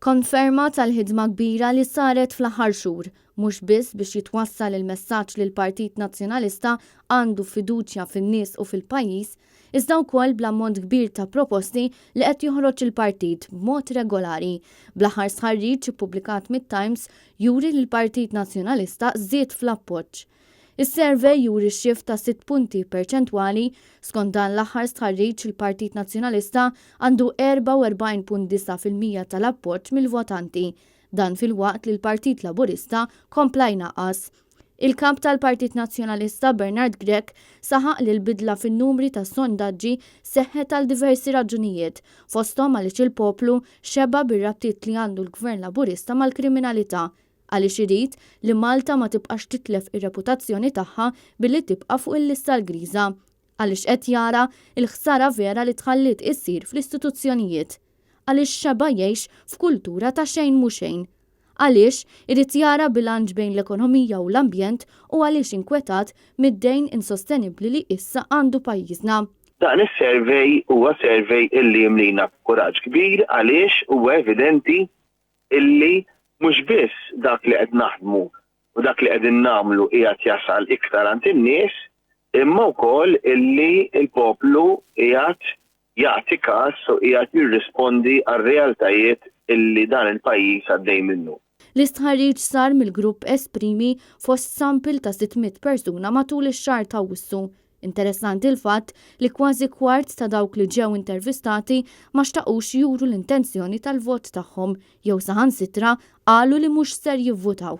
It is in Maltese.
Konferma tal-ħidma kbira li saret fl-aħħar xhur, mhux biss biex jitwassal il-messaġġ li l-Partit Nazzjonalista għandu fiduċja fin-nies u fil-pajjiż, iżda wkoll bl-ammont kbir ta' proposti li qed joħroġ il-partit b'mod regolari. Bl-aħħar stħarriġ ippubblikat mit-Times juri li l-Partit Nazzjonalista żied fl-appoġġ. Is-survey juri shift ta' 6 punti perċentwali. Skont dan l-aħħar stħarriġ, il-Partit Nazzjonalista għandu 44.9% tal-appoġġ mill-votanti. Dan filwaqt li l-Partit Laburista kompla jnaqqas. Il-kap tal-Partit Nazzjonalista Bernard Grech saħaq li l-bidla fin-numri tas-sondaġġi seħħet għal diversi raġunijiet, fosthom għaliex il-poplu xeba' bir-rabtiet li għandu l-Gvern Laburista mal-kriminalità, għaliex irid li Malta ma tibqax titlef ir-reputazzjoni tagħha billi tibqa' fuq il-lista l-griża, għaliex qed jara l-ħsara vera li tħalliet issir fl-istituzzjonijiet, għaliex xeba' jgħix f'kultura ta' xejn mhu xejn, għaliex irid jara bilanċ bejn l-ekonomija u l-ambjent u għaliex inkwetat mid-dejn insostenibbli li issa għandu pajjiżna. Dan is-survey huwa survey illi jimlina kuraġġ kbir għaliex huwa evidenti illi mhux biss dak li qed naħdmu u dak li qegħdin nagħmlu qiegħed jasal iktar għand in-nies, imma wkoll illi l-poplu qiegħed jagħti kas u qiegħed jirrispondi għar-realtajiet illi dan il-pajjiż għaddej minnu. L-istħarriġ sar mill-grupp Esprimi fost sample ta' 600 persuna matul ix-xahar t'Awwissu. Interessanti l-fatt li kważi kwart ta' dawk li ġew intervistati ma xtaqux juru l-intenzjoni tal-vot tagħhom jew saħansitra qalu li mhux ser jivvutaw.